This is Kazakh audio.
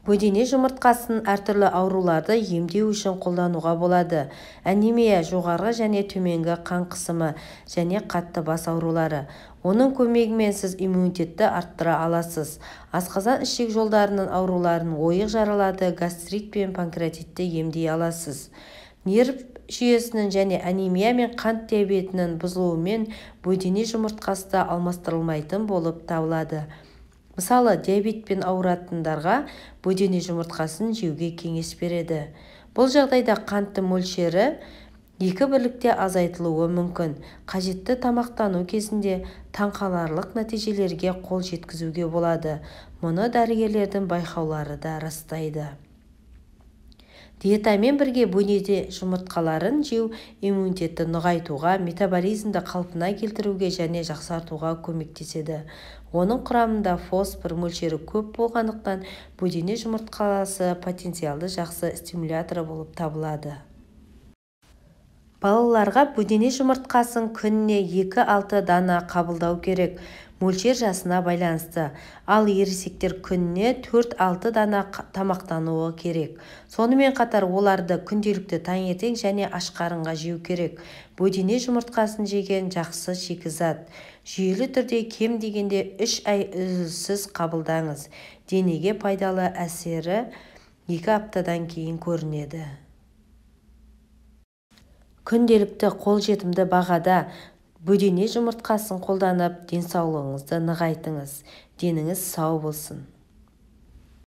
Бөдене жұмыртқасын әртүрлі ауруларды емдеу үшін қолдануға болады. Анемия, жоғарғы және төменгі қан қысымы және қатты бас аурулары. Оның көмегімен сіз иммунитетті арттыра аласыз. Асқазан-ішек жолдарының ауруларын, ойық жараларды, гастрит пен панкреатитті емдей аласыз. Нерв жүйесінің және анемия мен қант диабетінің бұзылуымен бөдене жұмыртқасы да алмастырылмайтын болып табылады. Мысалы, диабетпен ауыратындарға бөдене жұмыртқасын жеуге кеңес береді. Бұл жағдайда қанттың мөлшері 2 бірлікте азайтылуы мүмкін. Қажетті тамақтану кезінде таңқаларлық нәтижелерге қол жеткізуге болады. Мұны дәрігерлердің байқаулары да растайды. Диетамен бірге бөдене жұмыртқаларын жеу иммунитетті нығайтуға, метаболизмді қалпына келтіруге және жақсартуға көмектеседі. Оның құрамында фосфор мөлшері көп болғандықтан, бөдене жұмыртқасы потенциалды жақсы стимуляторы болып табылады. Балаларға бөдене жұмыртқасын күніне 2-6 дана қабылдау керек. Мөлшер жасына байланысты. Ал ересектер күніне 4-6 дана тамақтануы керек. Сонымен қатар оларды күнделікті таңертең және аш қарынға жеу керек. Бөдене жұмыртқасын жеген жақсы шикізат. Жүйелі түрде кем дегенде 3 ай үзіліссіз қабылдаңыз. Денеге пайдалы әсері 2 аптадан кейін көрінеді. Күнделікті қолжетімді бағада бөдене жұмыртқасын қолданып, денсаулығыңызды нығайтыңыз. Деніңіз сау болсын.